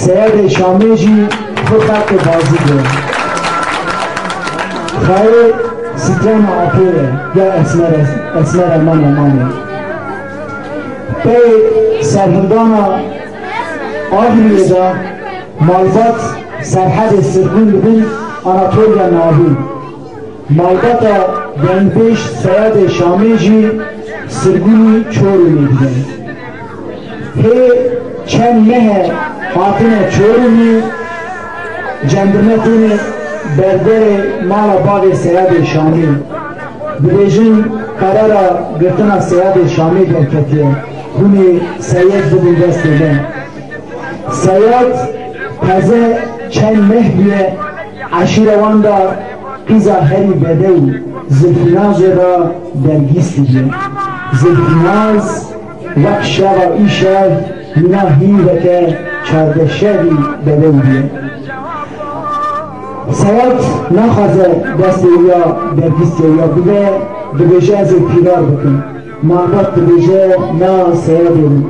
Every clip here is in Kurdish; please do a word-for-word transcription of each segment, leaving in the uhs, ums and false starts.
Seyadê Şamê jî xwe xelkê bazî diye. Xayê strana apê ye, ya Esmer, Esmer Eman Eman e. Pey serhildana Avrîyê de malbat serhedê Sirgûn dibin Anatoliya Navî. Malbata dengbêj Seyadê Şamê jî Sirgûnî Çorumê dibin. Hê çend meh e hatine Çorumê, cendirme têne berberê mala bavê Seyadê Şamê. Dibêjin qerara girtina Seyadê Şamê derketiye. Hûn ê Seyed bidin destê me. Seyad teze çend meh bûye eşîra wan de qîza herî bedew Zilfînazê re dergîst dibe. Zilfînaz wek şeva îşev mîna hîveke çardeh şevî bedew bûye. Seyad naxwaze destê wî ya dergîstiya wî ya bibe, dibêje ez ê fîrar bikim. Malbat dibêje na Seyadê min.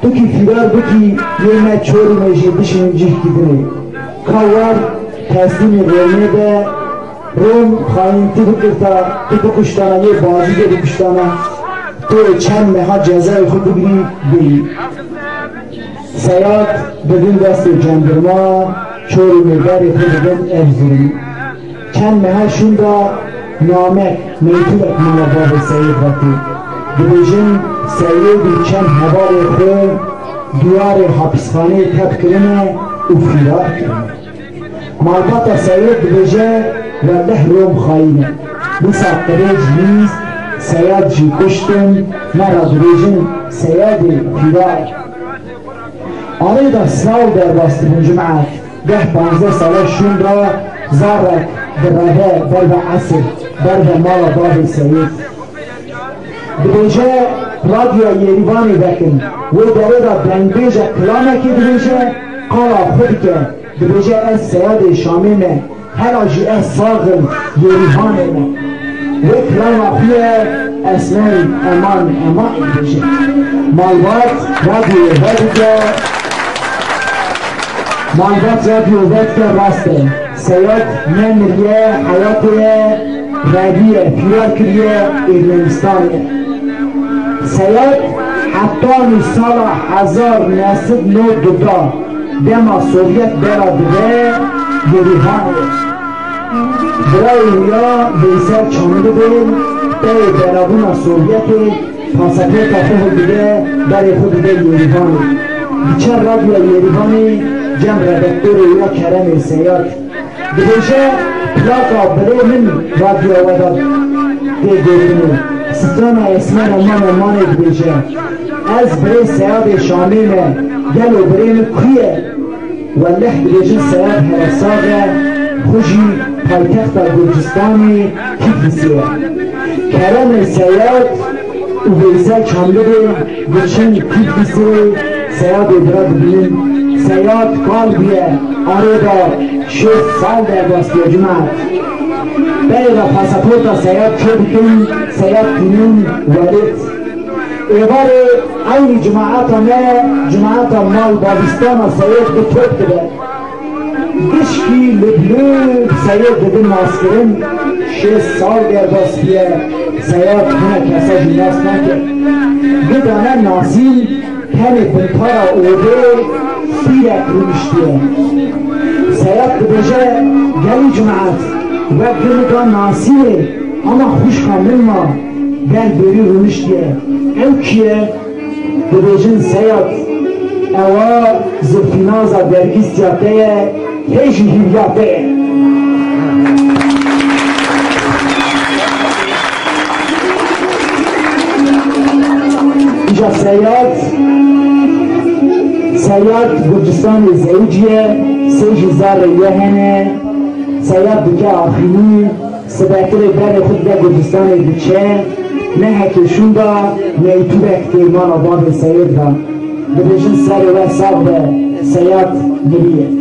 Tu kî fîrar bikî, yê me Çorumê jî bişînin cihkî dinê. Ka war teslîmî Romê be, Rom xayîntî bikirta, tu bikuştana, yê bazî de bikuştana, tu yê çend meha cezayê xwe bigirî, bêyî. Seyad didin destê cendirma, Çorumê berê xwe didin Erzurumê. Çend meha şûnda namek, mektûbek mala bavê Seyid hatî. Dibêjin Seyid û çend hevalê xwe diyarê hapisxaneyê tep kirine û fîrar kirine. Malbata Seyid dibêje, weleh Rom xayîn e. Dîsa qirêj lîst, Seyad jî kuştin, me re dibêjin Seyadê fîrar. Arê de sal derbas dibin cimat. Deh panzdeh sala şûn de zarek direve ber ve esir, ber ve mala bavê Seyid. Dibêje radyoya Yêrîvanê vekin. Wê derê de dengbêje kilamekê dibêje, qala xwe dike. Dibêje ez Seyadê Şamê me. Hela jî ez sax im, Yêrîvanê me. Wê kilama xwe ye Esmer Eman Eman dibêje. Malbat radyoyê vedike. Malbat radyo vedike rast e. Seyad nemiriye, heyatê ye, reviye, fîrar kiriye Ermenistanê. Seyad hetanî sala hezar neh sed nod û du da dema Sovyet bela dibe Yêrîvanê. Birayê wî ya Veysel Çamlibêl peyê belabûna Sovyetê pasaporta xwe hildide, berê xwe dide Yêrîvanê. Diçe radyoya Yêrîvanê cem redaktorê wî ya Keremê Seyad. Dibêje, plaka birê min radyoya we de tê gotinê. Strana Esmer Eman Emanê dibêje, ez birê Seyadê Şamê me, gelo birê min kû ye? Weleh dibêjin Seyad here sax e, xwe jî paytexta Gurcistanê Tiflisê ye. Keremê Seyad û Veysel Çamlibêl diçin Tiflisê Seyadê bira dibînin. Seyad kal bûye, arê de şêst sal derbas bûye cimat. Berê de pasaporta Seyad çêdikin, Seyad tînin welêt. Êvarê eynî cimaeta me, cimaeta mal bavîstana Seyad bi top dibe. Gişkî li Blû Seyê didin naskirin, şêst sal derbas bûye, Seyad hine kesa jî nas nake. Gidane Nasîn tenê bintara odê pîrek rûniştiye. Seyad dibêje, gelî cimat, wek gilika Nasînê, ama xwişka min ma, gel bêrî rûniştiye. Ew kî ye? Dibêjin Seyad, ewa Zilfînaza dergîstiya te ye, hê jî hîviya te ye. Îja Seyad, Seyad Gurcistanê zewicî ye, sê jî zarê wê hene, Seyad dike axînî, Sibetirê berê xwe dide Gurcistanê diçe, mehekê şûnda mektûbek tê mala bavê Seyid de. Dibêjin serê we sax be, Seyad miriye.